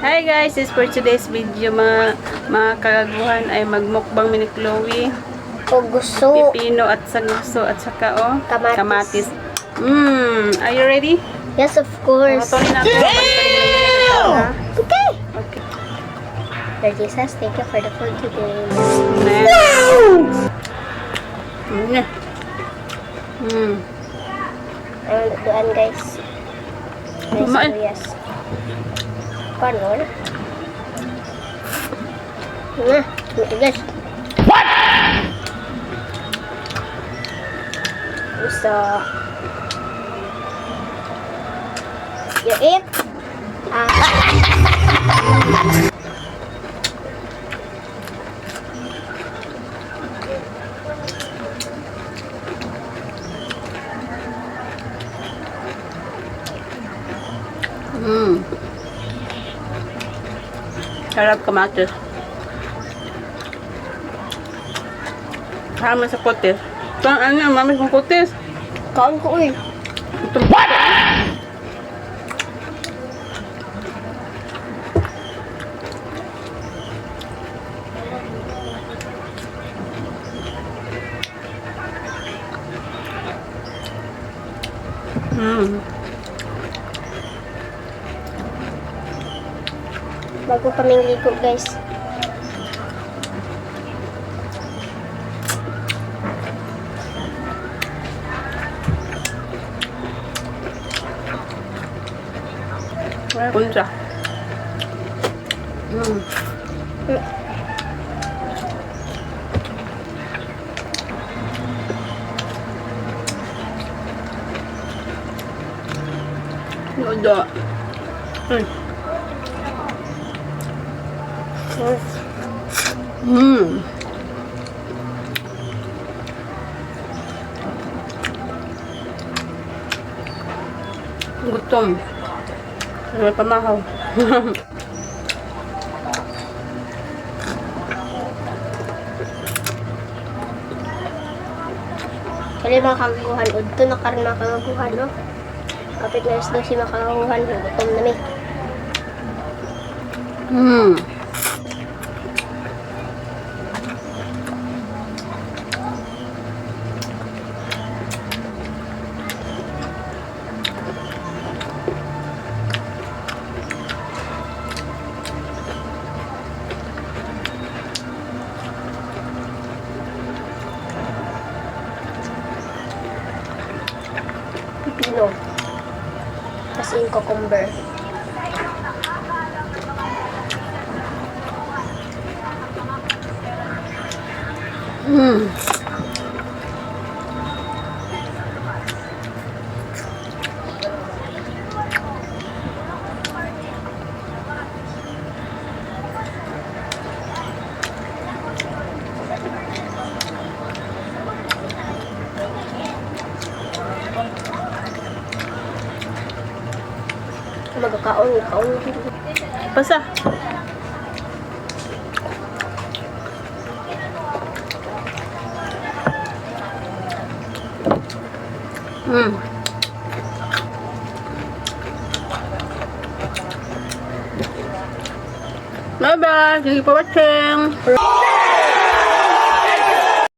Hi guys, this for today's video, mga kagaguhan, ay magmukbang mi ni Chloe. O gusto. Pipino at saguso at saka oh, Kamatis. Kamatis. Are you ready? Yes, of course. Ito na natin. Okay. Okay. Lord Jesus, thank you for the food today. Wow! Ang duan, guys. May Kumain. sibuyas. Paano? Na, matigas. What? Gusto. You eat? Ah. Sarap kamatis. Tama sa kutis. Ito ang ano, mami kong kutis. Kaon ko, uy. Ito. What? Bago kaming ligo, guys. Kunsa. Nudo. Gutom. May pamahaw. Kali mga kagaguhan, udto na karon mga kagaguhan, no? Kapit na isdo si mga kagaguhan, gutom na mi. Pipino. As in cucumber. Magkakaon, kaon. Pasa. Bye-bye. Thank you for watching.